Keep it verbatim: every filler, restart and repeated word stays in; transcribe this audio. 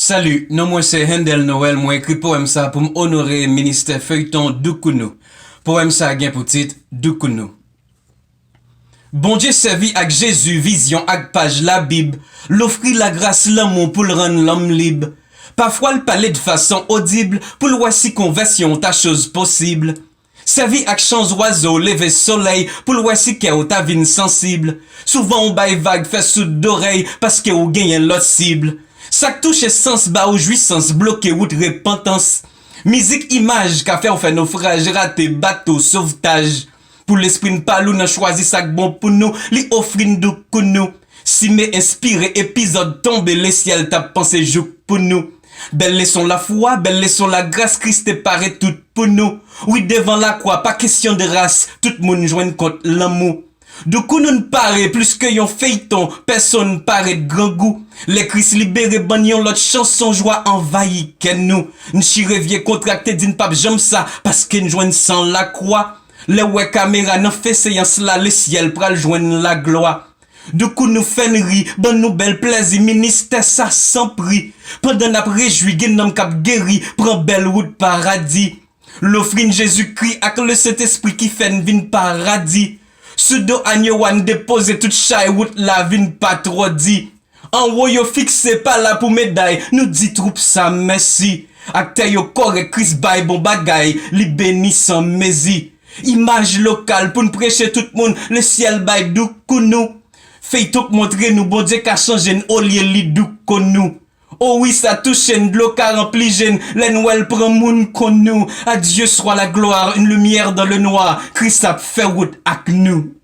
Salut, non mwen se Handel Noël, mwen ekri powèm sa pou m onore ministè feyton Doukounou. Powèm sa gen pou tit Doukounou. Bondye sèvi ak Jezi, vizyon ak paj Labib, l ofri lagras lanmou pou l rann lòm lib. Pafwa l pale d fason odib pou l wè si konvèsyon ta choz posib. Sèvi ak chan zwazo leve solèy pou l wè si kè w ta vin sansib. Souvan w bay vag fè soud dorèy paske w genyen lòt sib. Sa k touche sans ba w jwisans, bloke wout repantans. Mizik imaj ka fè w fè nofraj, rate bato sovtaj. Pou lespri n pa lou nan chwazi sa k bon pou nou, li ofri n Doukounou. Si me enspire epizòd tonbe, lesyèl t ap panse jouk pou nou. Bèl leson lafwa, bèl leson lagras, Kris te pare tout pou nou. Wi, devan lakwa, pa kesyon de ras, tout moun jwenn kont lanmou. Doukounou n pare plis ke yon feyton, pèsonn pa ret grangou. Lè Kris libere bann, yon lòt chanson jwa anvayi kè nou. N chire vye kontra k te di n p ap janm sa, paske n jwenn san lakwa. Lè w wè kamera nan fen seyans la, lesyèl pral jwenn laglwa. Doukounou fè n ri, ban nou bèl plèzi, ministè sa san pri. Pandan n ap rejwi, gen nanm k ap geri, pran bèl wout paradi. L ofri n Jezikri ak Lesentespri ki fè n vin paradi. Sou do anyo a n depoze tout chay, wout la vin pa twò di. Anwo yo fikse pa la pou meday, nou di twoup sa mèsi. Aktè yo kòrèk, Kris bay bon bagay, li beni san mezi. Imaj lokal pou n preche tout moun, lesyèl bay Doukounou. Feyton k montre nou Bondye ka chanje n olye li Doukounou. O wi, sa touche n, dlo ka ranpli je n lè n wè l pran moun kon nou. À Dieu soit la gloire, une lumière dans le noir, Kris ap fè wout ak nou.